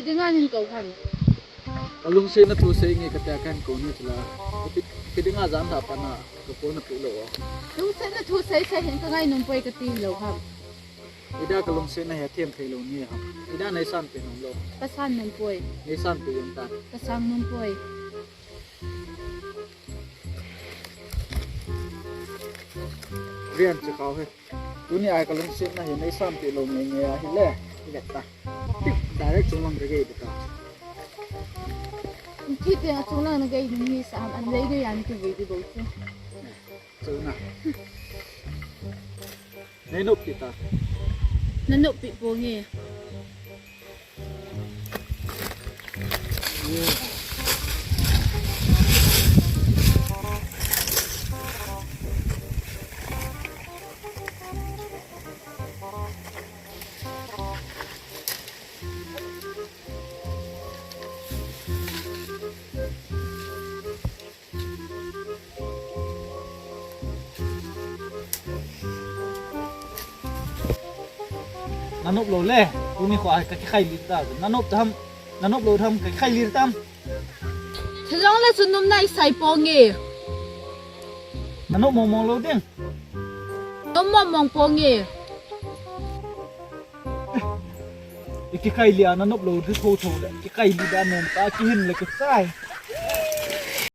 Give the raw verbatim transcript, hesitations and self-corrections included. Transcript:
Dinga nin kou ham? Kalungsetna thu sei nge katia kahin kou ni chula. Ipi, ipi dinga jan lha pana kakou napeh lou a? Lungsetna thu sei sei hin kangainom poi kati lou ham? Ida kalungsetna hi athem thei lou ni ham? Ida neisanpeh nom lou? Kasan nom poi. Neisanpeh jeng tan. Kasang nom poi. Rian chi khao he. Tuni a kalungsetna hi neisanpeh lou nge nge ahile. Ivet ta. Tik direct chunglang kagei ta. Thi teng a chunglang nagei ding hi sa am an lei gei an kivui di bou chu. Chuna. Neinoppi ta. Nanoppi ponge. Nanop lou le, tuni kho a kakikhai lir ta. Nanop tam, nanop lou tam, kakikhai lir tam. Thajong le chu nom naisai ponge. Nanop mong mong lou ding. Nom mong mong ponge. Ikikhai lia nanop lou di tho tho le. Kikhai li da nom ta kihin le kisai.